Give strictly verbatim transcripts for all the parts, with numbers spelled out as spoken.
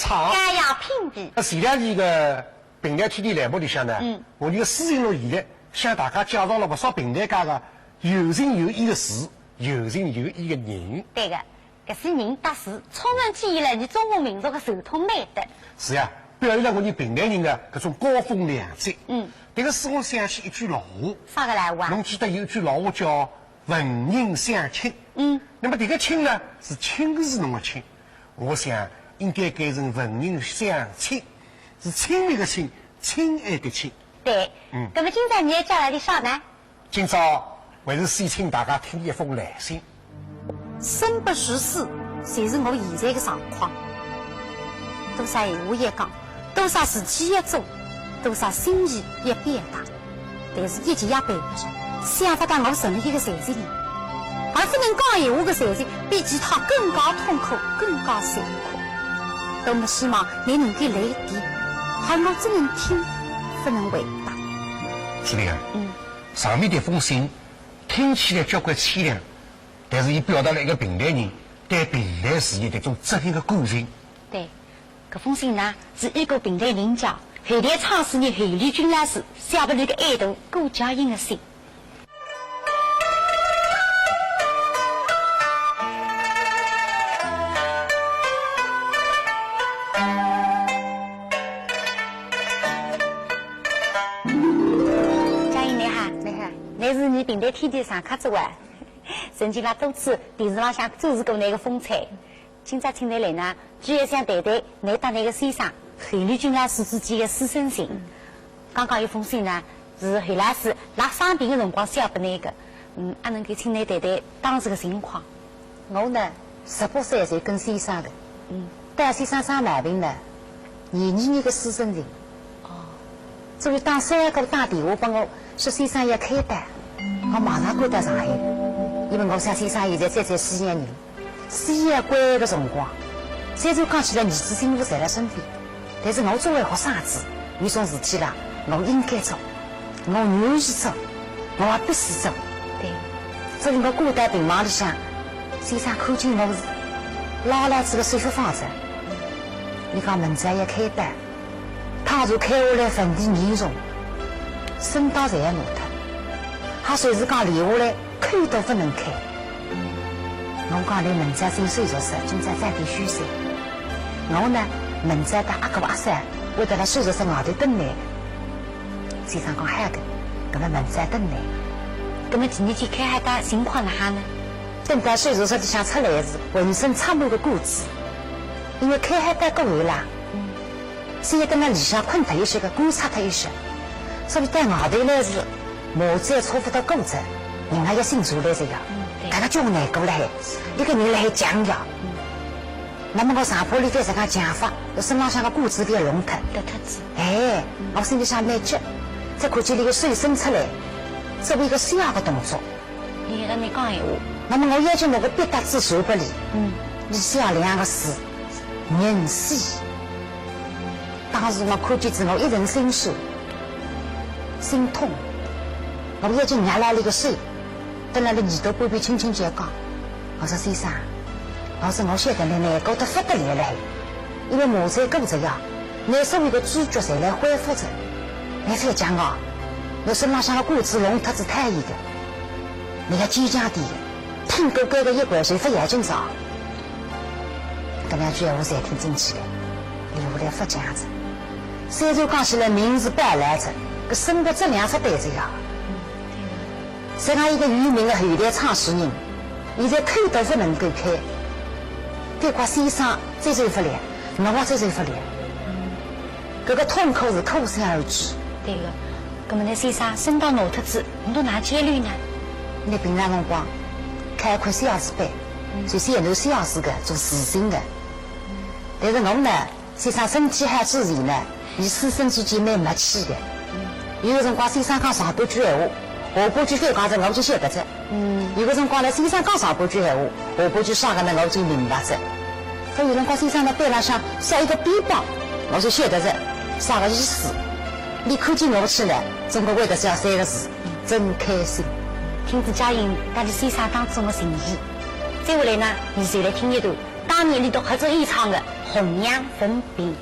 唱。佳肴品味。那前两期个评弹天地栏目里向呢，嗯。我有个私人录音呢，向大家介绍了勿少评弹界个有情有义个字，有情有义个人。对个，搿些人搭字充分体现了伲中华民族个传统美德。是呀，表现了我伲评弹人个搿种高风亮节。嗯。迭个使我想起一句老话。啥个老话啊？侬记得有一句老话叫 文人相亲。嗯。那么迭个亲呢，是亲是侬个亲，我想应该改成文人相亲，是亲密个亲，亲爱个亲。对。嗯。那么今朝伲要介绍点啥呢？今朝还是先请大家听一封来信。生不如死，就是我现在个状况。多少闲话要讲，多少事体要做，多少心意要表达。 但是一直也办勿成，想勿到我成了一个残疾人，而勿能讲闲话个残疾，比其他更加痛苦，更加残酷。多么希望侬能够来电，而我只能听，勿能回答。是的呀，嗯。上面迭封信听起来交关凄凉，但是伊表达了一个评弹人对评弹事业迭种责任个感情。对。 搿封信呢，是一个评弹名家，后来唱诗人侯丽君老师写拨伊个爱徒顾佳音个信。佳音，侬好。侬好。侬是伲评弹天地常客哉哇？曾经拉多次电视浪向展示过侬个风采。 今朝请侬来呢，主要想谈谈侬搭侬个先生侯丽君老师之间个师生情。刚刚一封信呢，是侯老师辣生病个辰光写拨侬个，嗯，阿能够请侬谈谈当时个情况。我呢，十八岁就跟先生个，嗯。到先生生毛病呢，廿二年个师生情。哦。所以当三阿哥打电话拨我，说先生要开刀，我马上赶到上海，因为我想先生现在在在西安呢。 西安关个辰光，虽然讲起来儿子媳妇侪辣身边，但是我作为学生子，有种事体啦，我应该做，我愿意做，我也必须做。对。所以我赶到病房里向，先生看见我是老老子个手法放着，伊讲门診要开刀， 他说开下来问题严重，声带侪要拿脱，还随时讲留下来口都勿能开。我讲来门诊进手术室，今朝早点休息。我呢，明朝搭阿哥阿嫂会得辣手术室外头等侬。先生讲好个，搿么明朝等侬。搿么第二天开好刀情况哪哈呢？等到手术室里向出来是浑身插满个管子，因为开好刀过后啦， 所以等辣里向困脱一歇个，观察脱一歇。所以到外头来是麻醉插勿到骨折，人也要醒出来哉呀。嗯，对。搿个叫难过了嘿，一个人辣海犟呀。嗯。那么我上铺里向实梗犟法，我身浪向个管子覅弄脱。脱脱子。哎，我心里向蛮急，再看见伊个手伸出来，做一个小个动作。 伊辣辣讲闲话。那么我要求拿个笔搭子传拨伊，嗯。伊写两个字，人死。当时我看见仔我一阵心酸，心痛。我要求捏牢伊个手，蹲辣伊耳朵旁边轻轻叫讲，我说先生，我说我晓得侬难过得勿得了了，因为麻醉过后呀，侬所有个知觉侪来恢复着，侬覅犟啊，侬身浪向个管子弄脱仔脱伊个。 侬要坚强点，拼过搿个一关就勿要紧张。搿两句闲话侪听进去了，留下来勿讲哉。虽然讲起来名字摆辣这，搿生活质量勿对哉呀。像俺一个有名的后台唱书人，现在口都勿能够开，搿块先生接受勿了，我也接受勿了。 搿个痛苦是可想而知。对个，搿么呢，先生，身体弄脱仔，侬到哪去旅游呢？侬平常辰光开一块小书班，嗯。就是研究小书个，做慈善个。但是我呢，先生身体好之前呢，伊师生之间蛮默契个。嗯。有个辰光先生讲上半句闲话，下半句反讲着我就晓得哉。 嗯。有个辰光呢，先生讲上半句闲话，下半句啥个呢，我就明白哉。可有辰光先生呢，背浪向写一个边旁，我就晓得哉，啥个意思。伊看见我起来，总归会得写三个字，真开心。听仔佳音搭伊先生当中的情谊，再下来呢，伲就来听一段当年伊搭合作演唱的《同样生病。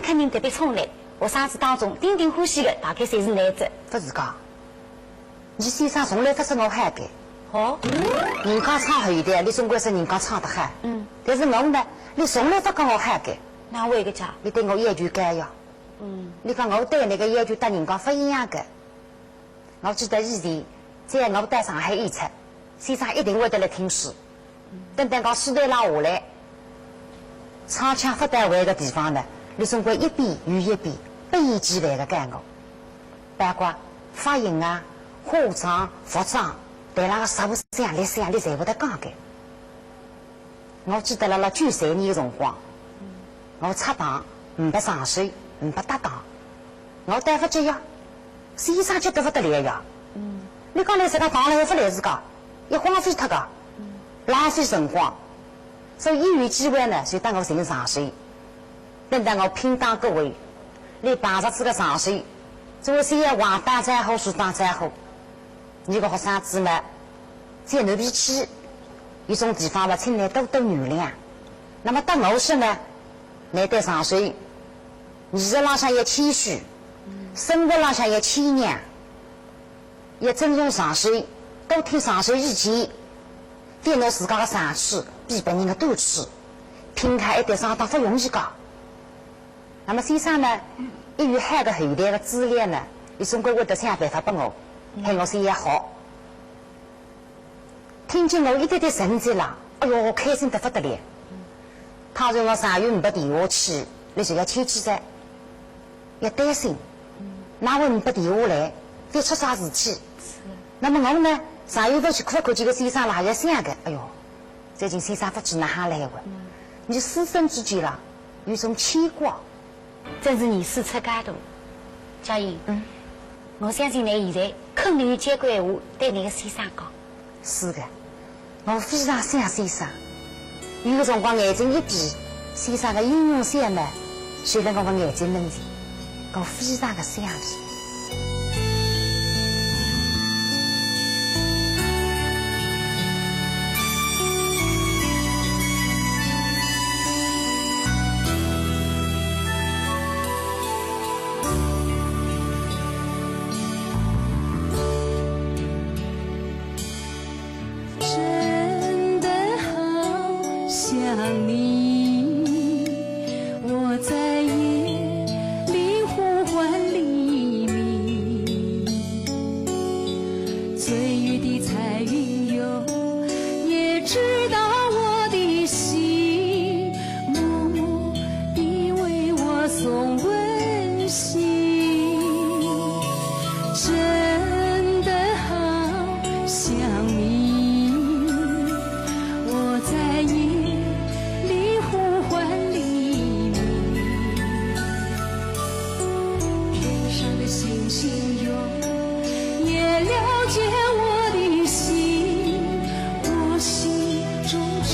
肯定特别宠倷，学生子当中顶顶欢喜个，大概侪是倷哉。勿是讲，伲先生从来勿说我好个。哦？人家唱后台，倷总归说人家唱得好。嗯。但是我呢，倷从来勿讲我好个。哪会个介？倷对我要求高呀。嗯。倷讲我对倷个要求搭人家勿一样个。 我记得以前，只要我到上海演出，先生一定会得来听书。等到我书台浪下来，唱腔勿到位个地方呢，倷总归一遍又一遍，百言几万个教我，包括发音啊、化妆、服装，台浪个十五项、六项，倷侪会得讲个。 我记得辣辣九三年个辰光，我拆档，呒不上手，呒不搭档，我对勿起呀，先生急得勿得了呀。嗯。倷讲倷自家档了还勿来事个，要荒废脱个，嗯。浪费辰光。所以一有机会呢，就搭我寻上手。等到我拼档过后，倷碰着仔个上手，总归先要横打招呼，竖打招呼。 倷个学生子嘛，再难脾气，有种地方嘛，请倷多多原谅。那么搭我说呢，倷对上手，艺术浪向要谦虚，生活浪向要谦让，要尊重上手，多听上手意见，对拿自家个长处比别人个短处，拼好一对双档勿容易个。 那么先生呢，一有好个后台个资料呢，伊总归会得想办法拨我，喊我先要学。听见我一点点成绩了，哎哟，开心得勿得了。倘若我长远呒不电话去，倷就要牵记哉，要担心，哪会呒不电话来，会出啥事体？是。那么我呢，长远勿去看，看见个先生了，还要想个，哎哟， 最近先生勿知哪哈来个，嗯。倷师生之间啦，有种牵挂。真是儿子出家徒。佳音，嗯。我相信倷现在肯定有交关闲话对倷个先生讲。是个，我非常想先生。有个辰光眼睛一闭，先生个音容笑貌，就辣我个眼睛门前，我非常个想伊。 真的好想你，我在夜里呼唤黎明。追雨的彩云哟，也知道我的心，默默地为我送温馨。真的好 想你，我在夜里呼唤黎明。天上的星星哟，也了解我的心，我心中只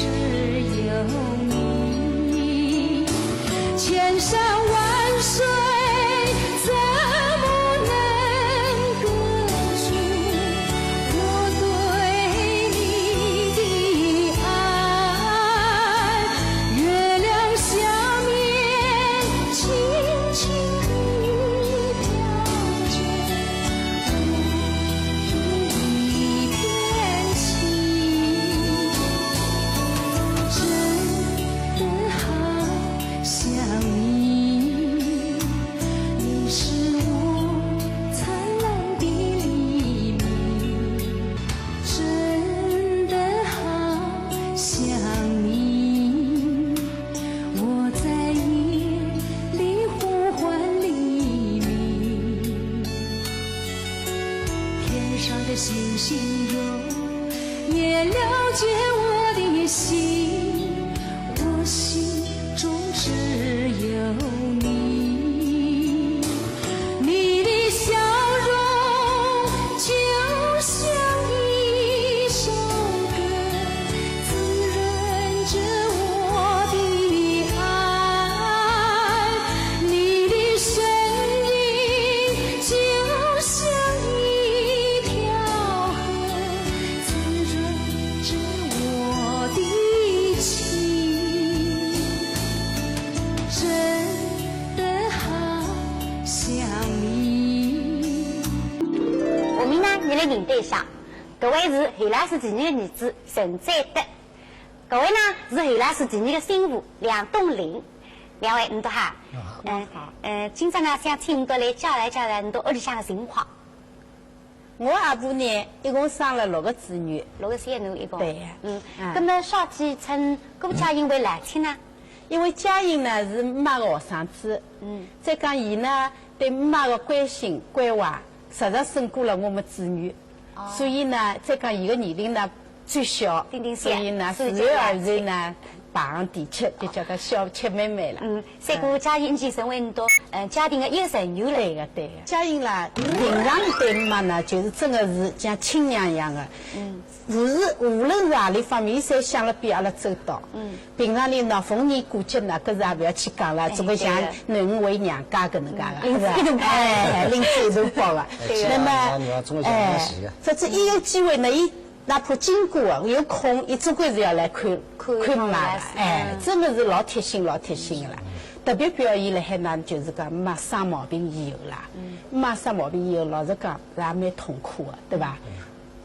有你。 千山万水怎么能隔绝我对你的爱？月亮下面轻轻地飘着一片情。真的好 想你，你是我灿烂的黎明。真的好想你，我在夜里呼唤黎明。天上的星星哟， 也了解我的心，我心中只有你。你的笑容就像一首歌，滋润着我的爱。你的声音就像一条河， 滋润着我的情。真一下，搿位是侯老师第二个儿子陈展德，搿位呢是侯老师第二个新妇梁冬玲。两位，你们好。嗯，好。呃，今朝呢，想请你们来介绍一下你们屋里向的情况。我阿婆呢，一共生了六个子女。六个子女一共。对呀。嗯，啊。那么少几称顾家英为老亲呢？因为家英呢是妈个学生子，嗯。再讲伊呢，对妈个关心关怀，实实胜过了我们子女。哦。所以呢，再讲伊个年龄呢最小，顶顶小，所以呢，所以自然而然呢，排行第七，就叫她小七妹妹了。嗯，所以顾家英是成为你的，呃，家庭的一个成员了。对个，对个。家英啦，平常对妈呢，就是真的是像亲娘一样的。嗯。 无论，无论是何里方面，伊侪想了比阿拉周到。嗯。平常里呢，逢年过节呢，搿是也勿要去讲了，哎，总归像囡儿回娘家搿能介个，对个。是吧？拎仔一大包。哎，拎仔一大包个。对个。那么，哎，哎，搿只一有机会呢，伊哪怕经过啊，有空，伊总归是要来看，看，看妈个。看妈个，哎，嗯。真的是老贴心，老贴心个啦。特别表现辣海呢，就是讲妈生毛病以后啦，嗯。妈生毛病以后，老实讲，也蛮痛苦个，对伐？嗯。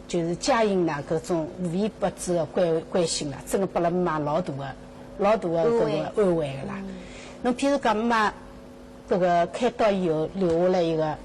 就是家英呢，搿种无微不至的关，关心了，真的拨了妈老大的，老大的搿个安慰。安慰的啦。嗯。侬譬如讲妈，搿个开刀以后留下来一个，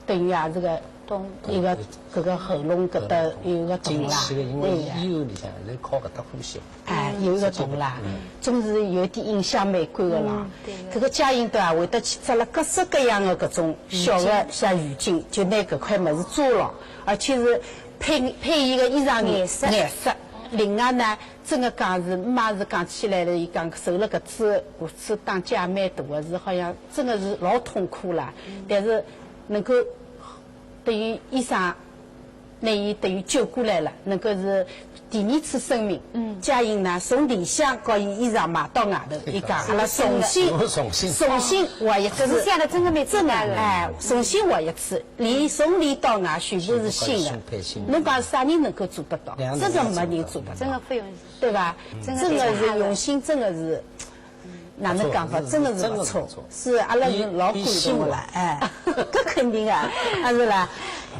等于也是个，懂。一个搿个喉咙搿搭有一个洞啦，进去的，因为对呀。医院里向侪靠搿搭呼吸。 哎，有一个洞啦，嗯。总是有点印象蛮深个啦。嗯，对个。搿个家英对啊，会得去扎了各式各样的搿种小的像浴巾，就拿搿块物事遮牢，而且是配，配伊个衣裳颜色。颜色。另外呢，真个讲是妈是讲起来了，伊讲受了搿次，搿次打击也蛮大个，是好像真个是老痛苦啦。嗯。但是能够 等于医生，拿伊等于救过来了，能够是第二次生命。嗯。家英呢，从里向搞伊衣裳买到外头，伊讲，阿拉重新，重新，重新画一次。搿是想得真个蛮真个，大个。哎，重新画一次，里，从里到外全部是新的。全部搞新配新。侬讲啥人能够做得到？两个人真个没人做得到，真个勿容易。对伐？嗯。真个是用心，真个是 哪能讲法，真的是勿错，真的是勿错。是，阿拉是老感动个啦，哎，搿肯定啊，啊是啦。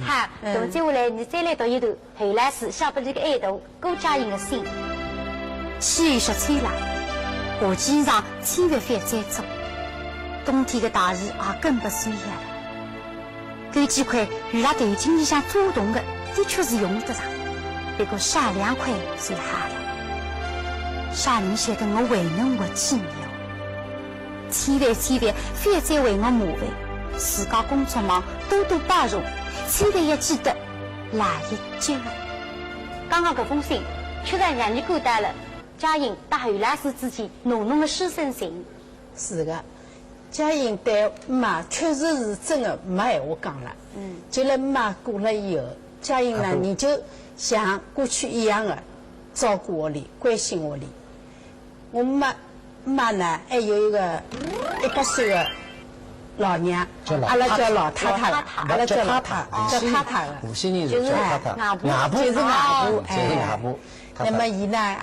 好，嗯。那么接下来，你再来读一段侯老师写拨伊个爱徒顾家英个信。天气热天啦，夏季衣裳千万覅再做，冬天个大衣也更勿穿了。 搿几块伊拉头颈里向遮洞个，的确是用得着，不过少两块最好了。啥人晓得我还能活几年哦？千万千万覅再为我麻烦，自家工作忙，多多包容，千万要记得来一句。刚刚搿封信，确实让你感到了家英搭侯老师之间浓浓的师生情。是的， 家英对妈确实是真的没闲话讲了。嗯。就辣妈过了以后，家英呢，阿婆。伊就像过去一样的照顾屋里，关心屋里。我妈，妈呢，还有一个一百岁的老娘，叫老太太。阿拉叫老太太了，老太太。阿拉叫老太，叫太太了。无锡人是叫太太，就是外婆。外婆，就是外婆，哦，就是外婆。哎。太太。那么伊呢，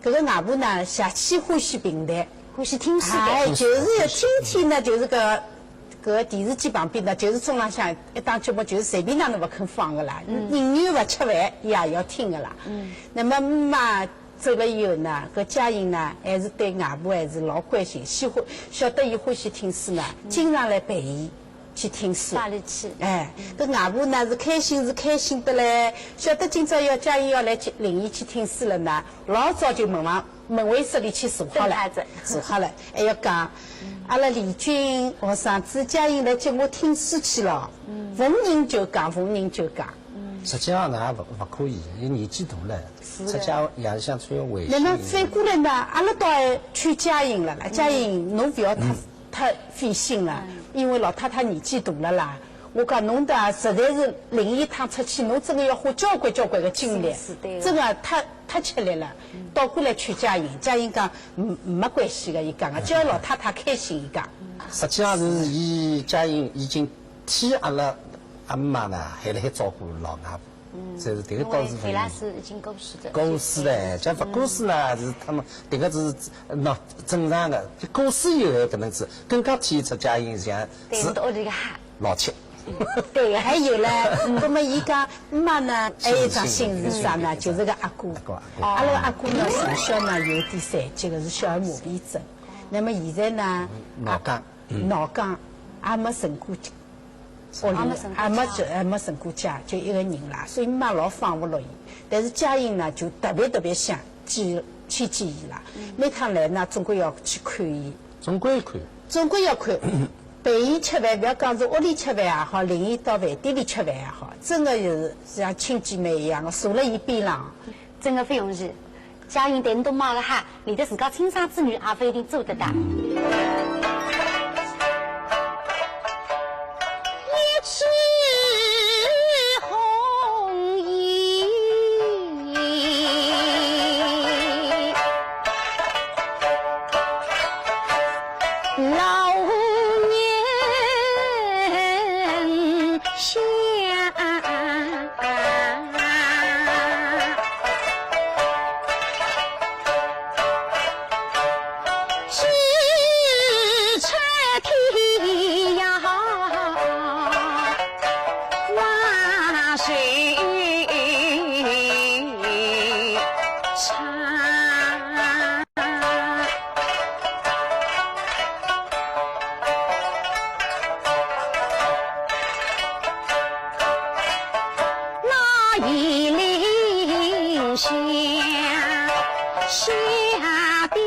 也 搿个外婆呢，邪气欢喜评弹，欢喜听书的。哎，就是天天呢，就是搿，搿电视机旁边呢，就是中浪向一档节目，就是随便哪能勿肯放个啦，嗯。宁愿勿吃饭，伊也要听个啦。嗯。那么妈走了以后呢，搿家英呢，还是对外婆还是老关心，喜欢，晓得伊欢喜听书呢，嗯。经常来陪伊。 去听书。带伊去。哎，搿外婆呢是开心是开心得来，晓得今朝要家英要来去领伊去听书了呢，老早就门房，门卫室里去坐好了，等待着。坐好了，还要讲，阿拉丽君学生子家英来接我听书去了，嗯。逢人就讲，逢人就讲。嗯。实际上呢，勿，勿可以，伊年纪大了，是的。出家夜里向穿围巾。那么反过来呢，阿拉倒还劝家英了啦，家英，嗯。侬勿要太 太费心了，嗯。因为老太太年纪大了啦。我讲侬的啊，实在是领一趟出去，侬真的要花交关交关的精力，是，是，对的。真的太，太吃力了。嗯。倒过来劝家英，家英讲，嗯，没关系的，伊讲啊，只要老太太开心，伊讲。实际上是伊家英已经替阿拉阿妈呢，还辣海照顾老外婆。 嗯，所以说这个倒是因为黑老师已经过世了。过世了，像勿过世呢，是他们这个是，喏，正常的，过世以后可能是更加体现出家英像是对，我屋里个好。老七。对，还有嘞，那么伊讲，姆妈呢，还有一只姓是啥呢？就是个阿哥。阿哥，阿哥。阿拉个阿哥呢，从小呢有点残疾个，是小儿麻痹症。那么现在呢，脑梗。啊，脑梗，也没成过家，屋里也没成过家。也没成，也没成过家，就一个人啦，所以姆妈老放勿落伊。但是嘉英呢，就特别特别想见，去见伊啦。每趟来呢，总归要去看伊。总归看。总归要看。 陪伊吃饭，覅讲是屋里吃饭也好，领伊到饭店里吃饭也好，真个就是像亲姐妹一样个，坐辣伊边浪。真个勿容易。嘉英对侬妈个好，连得自家亲生子女也勿一定做得到。一枝红衣。 老人香，指出天涯。 万水长。那一林下，下定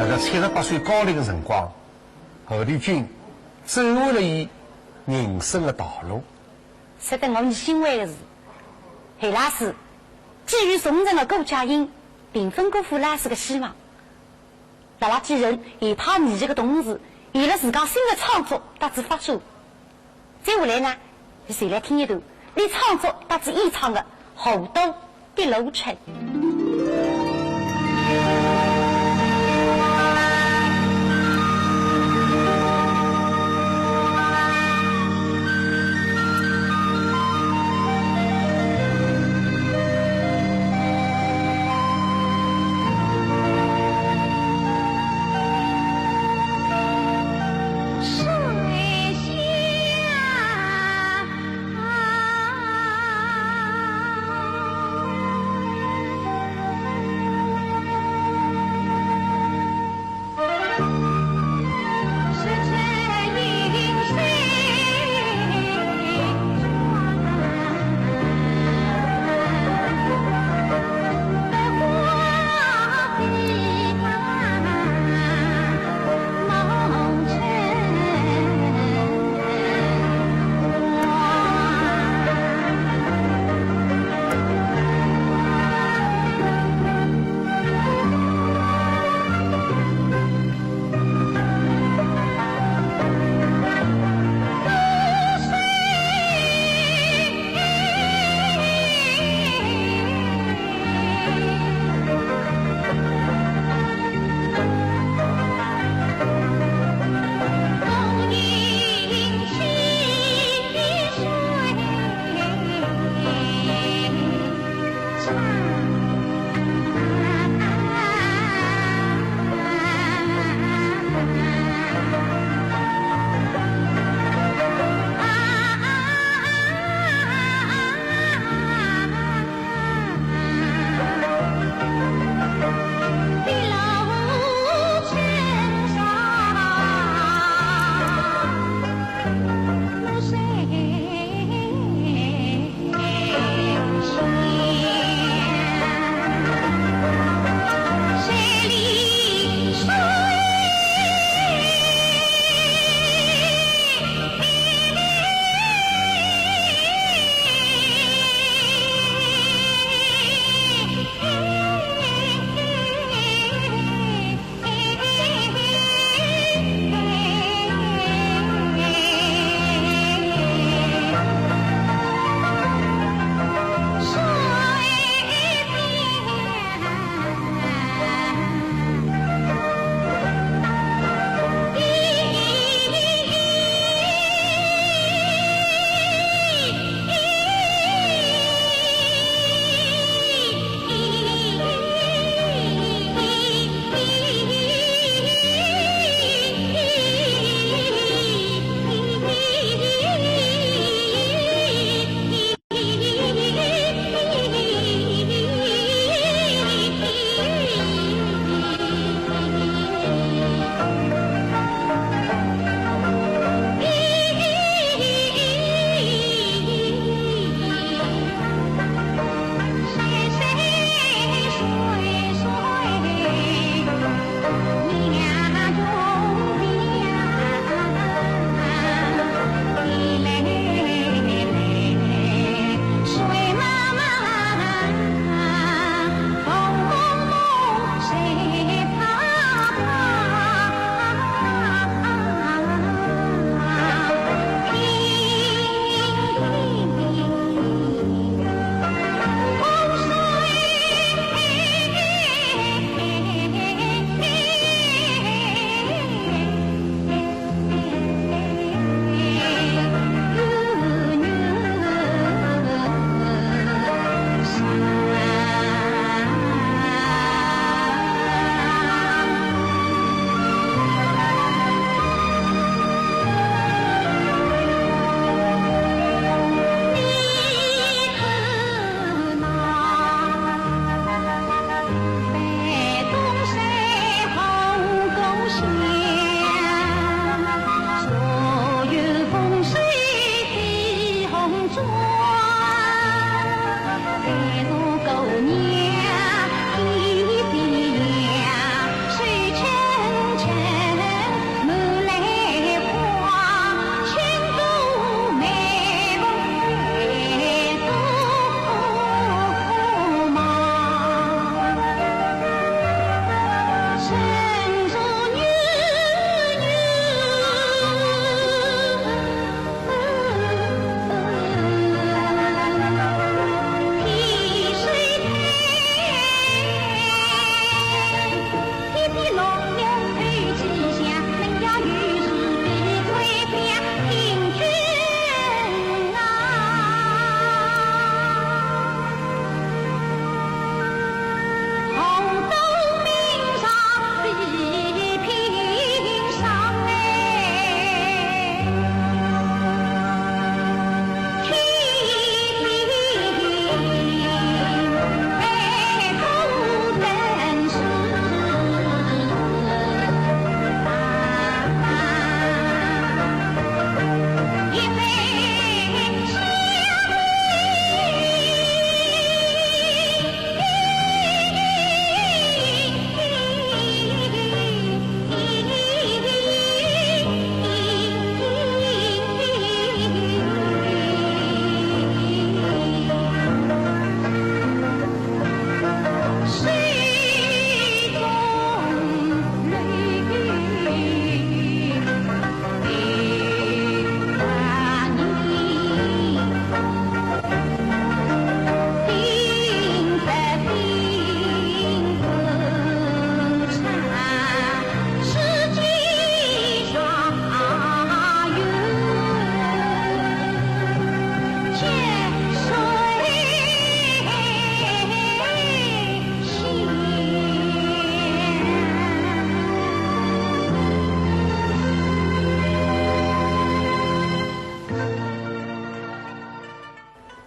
辣辣七十八岁高龄个辰光，侯丽君走完了伊人生个道路。值得我们欣慰的是，侯老师寄予众人的顾家印，并非辜负老师的希望。搭拉几人研讨艺术个同时，有了自家新个创作搭仔发展。接下来呢，就来听一段伊创作搭仔演唱个《河东的路程》。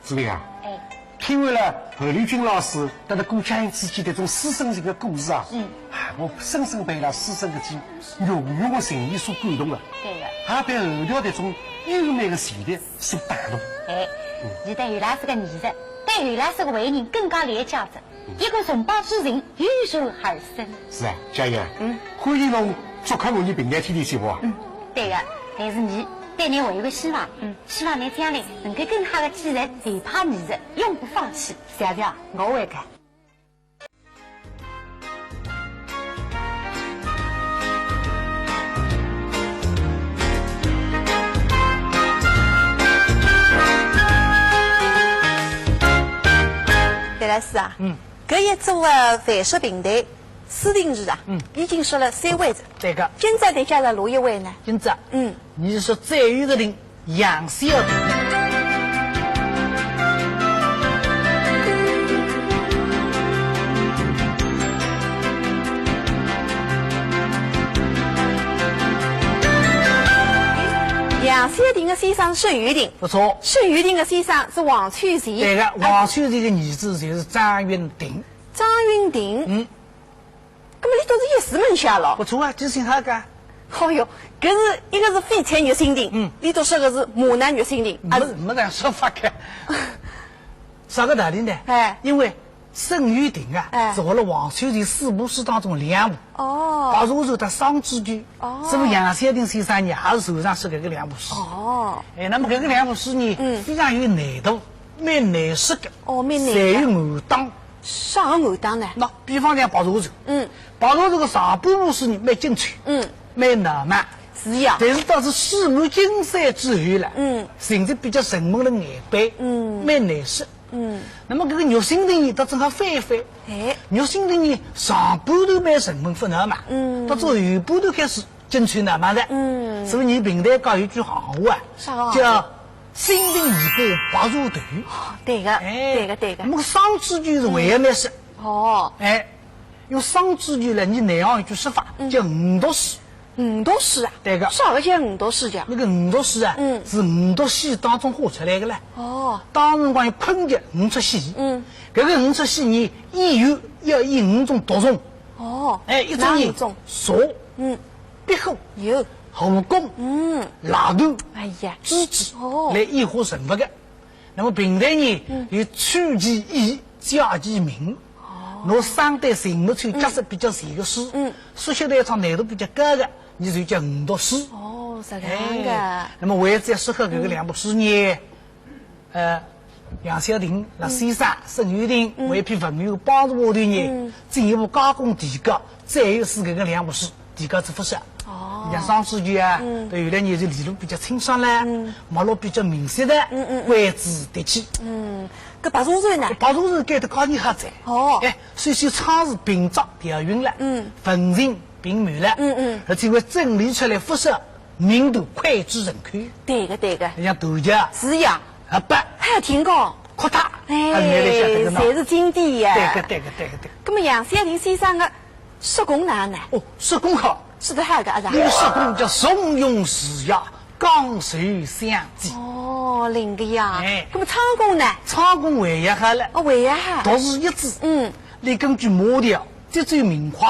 是不是啊？哎。听完了侯丽君老师搭搿个顾佳音之间搿种师生情的故事啊，嗯。啊，我深深被伊拉师生搿种浓浓的情谊所感动了。对个。也被后头搿种优美的旋律所打动。哎，嗯。伊对侯老师个艺术，对侯老师个为人更加了解了。 一个崇拜之情油然而生。是啊，佳音啊，嗯。欢迎侬做客我伲评弹天地节目啊。嗯，对个，但是伲对侬还有个希望，嗯。希望侬将来能够更好的继承传统艺术，永不放弃。谢谢，我会个。 范老师啊，嗯。搿一组的范式评弹，四定制啊，嗯。已经说了三位了。对个。今朝再加了哪一位呢？今朝，嗯。伲是说最后一定杨小婷。 杨小婷的先生是沈园亭，不错。沈园亭的先生是王秋前。对个，哎。王秋前的儿子就是张园亭。张园亭。嗯。搿么伊倒是一字门下咯。不错啊，就姓啥个。哦哟，搿是一个是翡翠玉蜻蜓，嗯。伊倒说个是牡丹玉蜻蜓，啊，没，没搿样说法个。啥个道理呢？哎。因为 沈园亭啊，哎。是活了王秋前四部书当中两部，哦。白蛇传搭双珠记，哦。是不是杨小婷先生呢，也是传上说搿个两部书。哦。哎，那么搿个两部书呢，嗯。非常有难度，蛮难说个，哦，蛮难个。侪有暗档。啥个暗档呢？那比方讲白蛇传，嗯。白蛇传个上半部书呢，蛮精彩，嗯。蛮浪漫。是呀。但是到是四部金山之后了，嗯。甚至比较沉闷了眼背，嗯。蛮难说。 嗯。那么搿个玉蜻蜓呢，倒正好反一反。哎。玉蜻蜓呢，上半段蛮沉闷勿闹嘛，嗯。到最后半段开始精彩闹猛了，嗯。所以伲评弹界有句行话啊，啥个行话？叫蜻蜓尾巴白蛇头。哦，对个，哎，对个，对个。那么搿双珠记是为啥呢？是，哦。哎，用双珠记呢，伲内行有句说法，嗯。叫五毒书。 五毒书啊？对个。啥个叫五毒书讲？那个五毒书啊，嗯。是五毒书当中画出来的嘞。哦。当辰光有昆曲五出戏，嗯。搿个五出戏呢，演员要演五种毒虫。哦，哎，一种呢，哪五种？蛇，嗯。壁虎，有。蜈蚣，嗯。癞蛤蟆，哎呀。蜘蛛，哦。来演化人物的。 那么评弹呢，嗯。有取其意，假其名。哦。拿生旦净末丑角色比较齐个书，嗯。书写台上难度比较高个，伲就叫五毒书。哦，是搿样个。哎，那么为仔适合搿个两部书呢，嗯。呃，杨小婷、老先生、嗯。沈园亭，嗯。为一批文友帮助下头呢，嗯。进一步加工提高，再有是搿个两部书 提高仔勿少。哦。像双珠记啊，嗯。对，原来呢就理路比较清爽了，嗯。脉络比较明晰的，嗯，嗯，嗯。关注得起。嗯，搿白蛇传呢？白蛇传改得介严格哉。哦。哎，首先唱词并作调韵了，嗯。文情并茂了，嗯，嗯。而且还整理出来勿少名段脍炙人口。对个，对个。像断桥。是呀。啊，八。还听过。哭塔。哎，还是蛮来晓得个呢。侪是经典呀。对个，对个，对个，对个。那么杨小婷先生的 说功哪能呢？哦，说功好。说得好个，啊，是啊。伊个说功叫从容自雅，刚柔相济。哦，灵个呀。哎。那么唱功呢？唱功还要好了。哦，还要好。独树一帜。嗯。伊根据马调，节奏明快，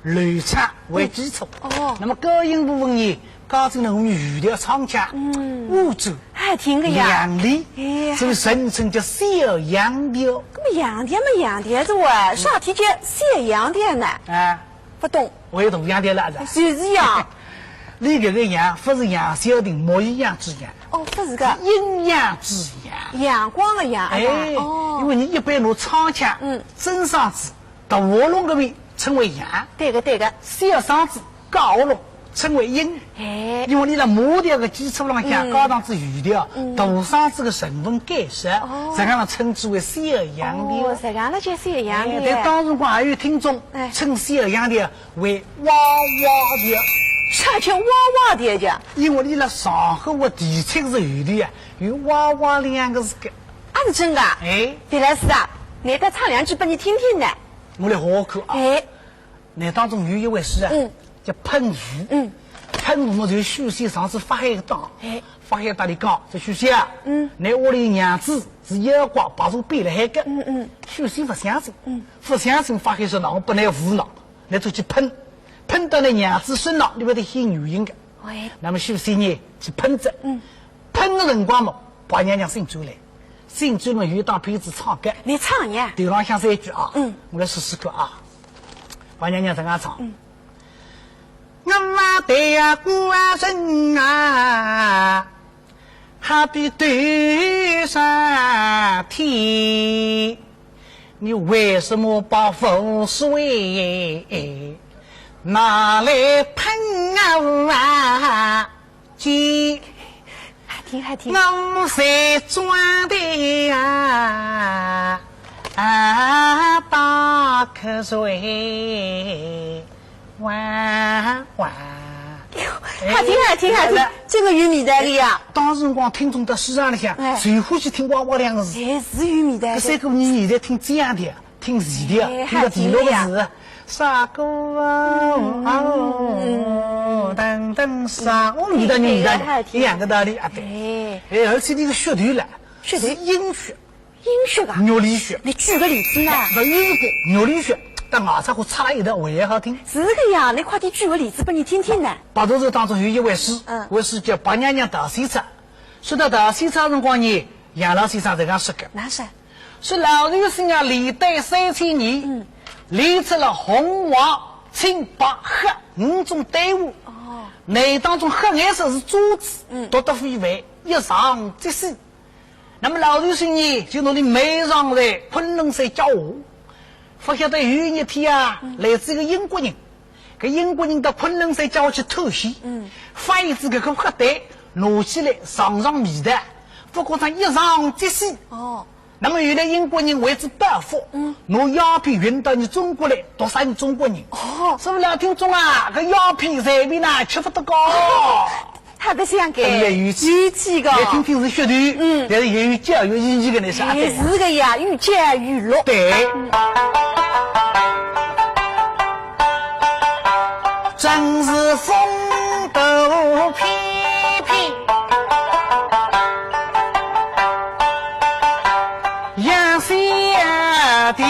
流畅为基础。嗯。哦。那么高音部分呢， 加进了我们语调唱腔，嗯。婉转，好听个呀。亮丽，哎呀。所以人称叫小杨调。那么杨调嘛杨调子哇，啥体叫小杨调呢？啊，勿懂。我也懂杨调了，是吧？就是呀。伊搿个杨，勿是杨小婷木易杨之杨，哦，勿是个。是阴阳之阳。阳光的阳，哎，哎，哦。因为伲一般拿唱腔，嗯。正上字，读喉咙搿边称为阳。对个，对个。小上字 高喉咙称为阴。哎。因为伊辣马调个基础浪向，嗯。加上仔语调，嗯。大上仔个成分减少，哦。实际上称之为小阳调。哦，实际上叫小阳调。哎，但当辰光还有听众，哎。称小阳调为娃娃调。啥叫娃娃调讲？因为伊辣上海话提出个时候啊，有娃娃两个字个。啊，是真个啊？哎。范老师啊，侬再唱两句拨伲听听呢。我来学学看啊。哎。 那当中有一回书啊，嗯。叫喷鱼。嗯。哎，我们就许仙上次发海个当，哎。发海搭俚讲，说许仙啊，嗯。㑚屋里娘子是妖怪，白蛇变辣海个。嗯，嗯。许仙勿相信，嗯。勿相信发海说，那我拨㑚舞弄，㑚就去喷，喷到㑚娘子身上，里边头现原形个。喂。那么许仙呢，去喷仔，嗯。喷个辰光嘛，白娘娘醒转来，醒转来有一档片子唱个，你唱呀。头浪向三句啊，嗯。我来试试看啊。白娘娘这样唱。嗯。 我对呀官人啊，好比头上天，你为什么把污水拿来喷我啊？见 还听，还听。我在庄头啊，啊，打瞌睡，哇，哇。哎呦，还听，还听，还听，哎，这个有味道的呀。当时辰光听众到书场里向，哎。最欢喜听哇哇两个字。哎，是有味道的。搿三个人现在听这样的。 听词调，哎，听个第六个字，啥个啊，嗯，哦，等等啥，哦，你的，你的，哎，哎，一样个道理啊，对。哎。哎，而且这个噱头了，噱头。是阴噱，阴噱啊？玉里噱。你举个例子呢？勿，阴过，玉里噱，搭外头话插了一道，还要好听。是个呀，你快点举个例子拨伲听听呢。白蛇传当中有一回书，嗯。回书叫白娘娘淘水车。说到淘水车辰光呢，杨老先生这样说个。哪是？ 说老寿星啊，历代三千年，嗯。练出了红、黄、青、白、黑五种丹凤。哦。内当中黑颜色是珠子，嗯。独得非凡，一上即死。那么老寿星呢，就拿俚埋藏在昆仑山脚下。勿晓得有一日天啊，嗯。来仔一个英国人，搿英国人到昆仑山脚下去探险，嗯。发现仔搿个黑丹，拿起来尝尝味道，勿过上一上即死。哦。 那么原来英国人为仔报复，嗯。拿鸦片运到伲中国来，毒杀伲中国人。哦。所以老听众啊，搿鸦片随便哪吃勿得个。哦，他的想法。对，有趣。有趣个。也听听是噱头，嗯。但是也有教育意义个，那是啊，哎，对。是个呀，寓教于乐。对。嗯。真是风度翩翩。 也是呀的。